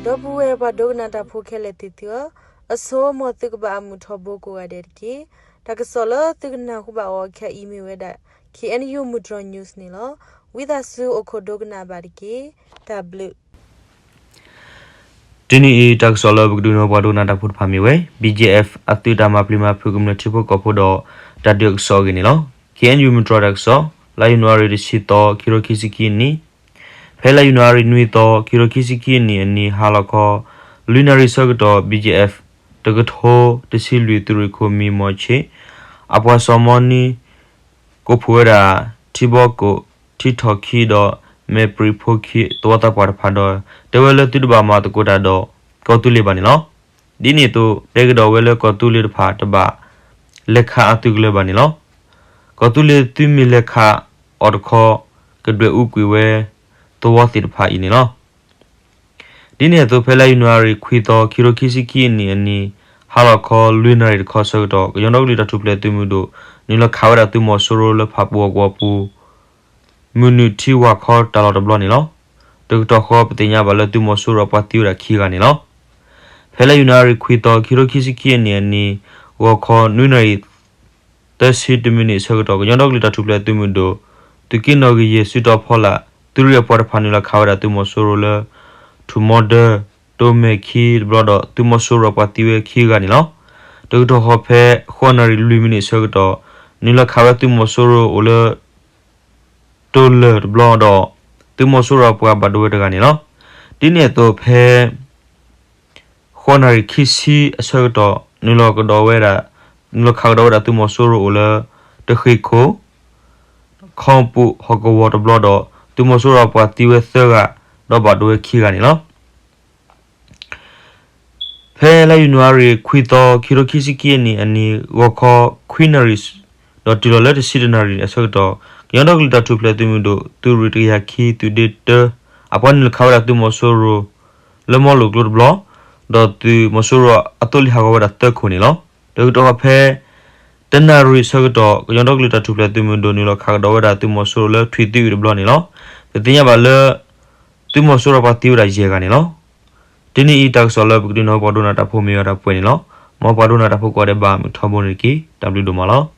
ဒီပုၢ်ဝဲၢ်ပှၤဒိကနၣ်တၢ်ဖိခဲလၢာ်သ့ၣ်သုဧၢ, အဆိ မ်သုကဘၣ်အမုာ်ထီဘိကိးဂၤဒဲးတက့ၢ်. တၢ်ကစီၣ်လၢသုကနၢ်ဟူဘၣ်အီၤခဲအံၤမ့ၢ်ဝဲဒၣ် K N U မုၢ်တြီၤ news န့ၣ်လီၤ. ဝံသးစူၤအိၣ်ခိးဒိကနၣ်ဘၣ်တက့ၢ်. တၢ်ဘျုး တနံၤအံၤ တၢ်ကစီၣ်လၢပကဒုးနၢ်ဟူပှၤဒိကနၣ်တၢ်ဖိတဖၣ်မ့ၢ်ဝဲ B G F အသုးတၢ်မၤပျံၤမၤဖုးကမျၢၢ်ထံဖိကီၢ်ဖိဒီး တၢ်ဒုးအကစီၣ်အဂ့ၢ်န့ၣ်လီၤ. K N U မုၢ်တြီၤတၢ်ကစီၣ်, လါယနူၤအါရံၤတဆံသီ ခံကထိခံဆံခံအနံၣ်, ဖဲလါယနူၤအါရံၤနွံသီ ခံကထိခံဆံခံအနံၣ်အနံၤ ဟါလီၤခီ လွံၢ်နၣ်ရံၣ်ဆၢကတီၢ် B G F တကထိတဆံလွံၢ်သုးရ့ၣ်ခိၣ်မံၤမီၢ်ဆ့ၣ် အပှၤစီၤမီနံၤ ကိးဖှိၣ်ဝဲဒၣ် ထံဘီကိၣ် ထံထီၣ်ခံဒီး မဲာ်ပြံးဖိခံ သဝီသးပှၢ်တဖၣ်ဒီး တဲဝဲလၢသုတဘၣ်မၤသကိးတၢ်ဒီး ကီၢ်သူလ့ၤဘၣ်န့ၣ်လီၤ. ဒ်န့ၣ်အသိး တဲကဒီးဝဲလၢကီၢ်သူလ့ၤတဖၣ်တဘၣ် လဲၤခးအသုးကလၢၤဘၣ်န့ၣ်လီၤ. ကီၢ်သူလ့ၤသုးမ့ၢ်လဲၤခးအီၤတခီ ကဒွဲၣ်အူကွံာ်ဝဲ သဝီသ့ၣ်တဖၣ်အံၤန့ၣ်လီၤ. ဒ်န့ၣ်အသိး ဖဲလါယနူၤအါရံၤခွံသီ ခံကထိခံဆံခံအနံၣ်အနံၤ ဟါလီၤခီ လွံၢ်နၣ်ရံၣ်တခီဆၢကတီၢ် ကညီဒီကလုာ်တၢ်ထူၣ်ဖျဲးသုးမုၢ်ဒိၣ် နုာ်လီၤခးဝဲဒၣ်သုးမီၤစိရိၤလၢဖၣ်ပူၤအကဝီၤပူၤ မုၢ်နုာ်ထံဝၢ်ခီတၢ်လီၢ်တဘျီန့ၣ်လီၤ. တကတီၢ်ဃီ ပသ့ၣ်ညါဘၣ်လၢသုးမီၤစိရိၤအပှၤသံဝဲဒၣ်ခံဂၤန့ၣ်လီၤ. ဖဲလါယနူၤအါရံၤခွံသီ ခံကထိခံဆံခံအနံၣ်အနံၤ ဂီၤခီ နွံနၣ်ရံၣ် သၢဆံတမံးနံးအဆၢကတီၢ် ကညီဒီကလုာ်တၢ်ထူၣ်ဖျဲးသုးမုၢ်ဒိၣ် သုးက့နီၣ်ဂံၢ်ယဲၢ် စုတီၤဖီလာ် သုးရ့ၣ်အပှၤတဖၣ်နုာ်လီၤခးဝဲဒၣ်သုးမီၤစိရိၤလၢ ထူၣ်မီဒၢ တိၤမဲာ်ခံတဘျီဒီး သုးမီၤစိရိၤအပှၤသံဝဲခံဂၤန့ၣ်လီၤ. တကတီၢ်ဃီဖဲ ဃိးနၣ်ရံၣ်လွံၢ်မံးနံးအဆၢကတီၢ် နုာ်လီၤခးဝဲသုးမီၤစိရိၤအိၣ်လၢ တိၤလၢၢ်တဘျီဒီး သုးမီၤစိရိၤအပှၤဘၣ်ဒိဝဲတဂၤန့ၣ်လီၤ. ဒ်န့ၣ်အသိးဖဲ ဃိးနၣ်ရံၣ်ခံဆံအဆၢကတီၢ် နုာ်လီၤကဒီးဝဲဒၣ် နုာ်လီၤခးကဒီးဝဲဒၣ်သုးမီၤစိရိၤအိၣ်လၢ တဃ့ၢ်ခိၣ် ခီပူၤဟီၣ်ကဝီၤတဘျီဒီး သုးမီၤစိရိၤအပှၤသံဝဲသၢဂၤ ဒီးဘၣ်ဒိဝဲခံဂၤန့ၣ်လီၤ. ဖဲလါယနူၤအါရံၤခွံသီ ခံကထိခံဆံခံအနံၣ်အနံၤ ဂီၤခီ ခွံနၣ်ရံၣ် ဒီးတုၤလီၤလၢတဆံတနၣ်ရံၣ်အဆၢကတီၢ် ကညီဒီကလုာ်တၢ်ထူၣ်ဖျဲးသုးမုၢ်ဒိၣ် သုးရ့ၣ်တကယၤခံ သုးဒ့တၢ အပှၤနုာ်လီၤခးဝဲဒၣ်သုးမီၤစိရိၤ လၢမီလိာ်ကျိတဘျီ ဒီးသုးမီၤစိရိၤအသိလ့ၣ်ဟးဂီၤဝဲဒၣ်သၢခိၣ်န့ၣ်လီၤ. တကတီၢ်ဃီဖဲ တနၣ်ရံၣ်အဆၢကတီၢ် ကညီဒီကလုာ်တၢ်ထူၣ်ဖျဲးသုးမုၢ်ဒိၣ် နုာ်လီၤခးကဒီးဝဲဒၣ်သုးမီၤစိရိၤလၢထွံၣ်သံအုးတဘျီန့ၣ်လီၤ. ပသ့ၣ်ညါဘၣ်လၢ သုးမီၤစိရိၤပှၤသံဝဲဒၣ်ယဲၢ်ဂၤန့ၣ်လီၤ. တနံၤအံၤတၢ်ကစီၣ်လၢပကဒုးနၢ်ဟူပှၤဒိကနၣ်တၢ်ဖိမ့ၢ်ဝဲဒၣ်ပှဲၤန့ၣ်လီၤ. မ်ပှၤဒိကနၣ်တၢ်ဖိကိးဂၤဒဲးဘၣ်မုာ်ထီဘိန့ၣ်တက့ၢ်. တၢ်ဘျုးဒိၣ်မးလီၤ.